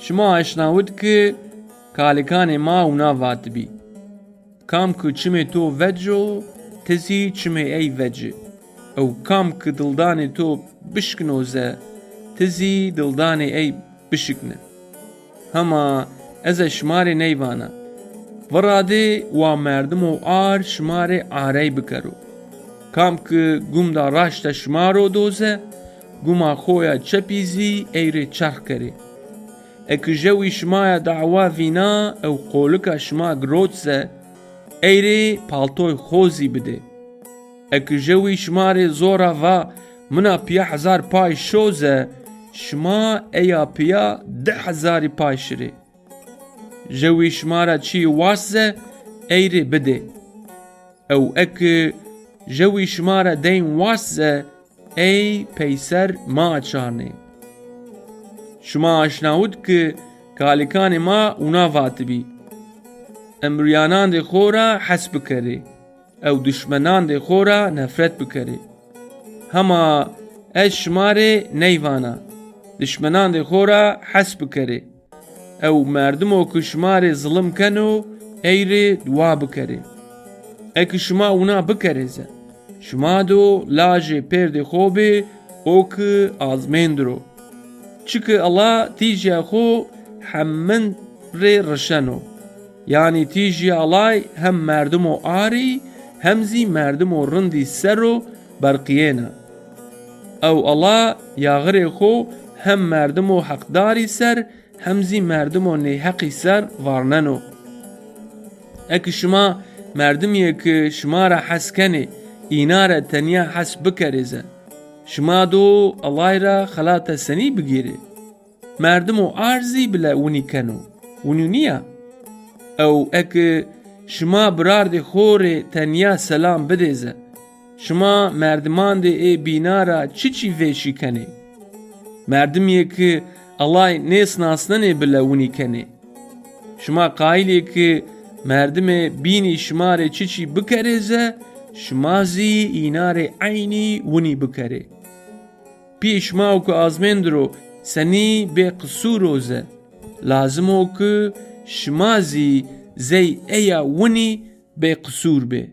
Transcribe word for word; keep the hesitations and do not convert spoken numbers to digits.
Şima eşnawit ki kalikanê ma wina vatibî: Kam ki çimê to veco, ti zî çimê ey veci. Ew kam ki dildanê to bişkino ze, ti zî dildanê ey bişikne. Hema ez e şima rê ney vana: Viradê wa merdimo ar şima rê arey bikero. Kam ki gumda raşta şima ro do ze, guma xo ya çepî zî ey rê çerx kerê. Eki jewî şima ya dawa vîna ew qolika şima girot ze, ey rê paltoy xo zî bidê. Eki jewî şima rê zora va: Mina piya hezar pay şo ze, şima eya piya di hezarî pay şirê. Jewî şima ra çî wast ze, ey rê bidê. Ew eki jewî şima ra deyn wast ze, ey peyser ma çarnê. Şima eşnawit ki kalikanê ma wina vatibî: Emrîyanandê xo ra hes bikerê, ew dişmenandê xo ra nefret bikerê. Hema ez şima rê ney vana: Dişmenandê xo ra hes bikerê. Ew merdimo ki şima rê zilim keno, ey rê dua bikerê. Eki şima wina bikerê ze, şima do lajê pêrdê xo bê, o ki azmên dir o. Çiki Ella tîjîya xo hemmin rê rişeno. Yanî tîjîya Ellay hem merdimo arî hem zî merdimo rindî ser o berqîyêna. Ew Ella yaxirê xo hem merdimo heqdarî ser hem zî merdimo nêheqî ser varneno. Eki şima merdimîye ki şima ra hes kenê, îna ra tenya hes bikerê ze, şima do Ellay ra xelate senî bigîrê? Merdimo ar zî bile winî keno, winî nîya? Ew eki şima birardê xo rê tenya selam bidê ze, şima merdimandê ê bîna ra çiçî vêşî kenê? Merdimîye ki Ellay nêsnasnenê bile winî kenê. Şima qayîl ê ki merdimê bînî şima rê çiçî bikerê ze, şima zî îna rê eynî winî bikerê. Pîyê şima o ki azmên dir o, senî bêqisûr o ze, lazim o ki şima zî zey eya winî bêqisûr bê.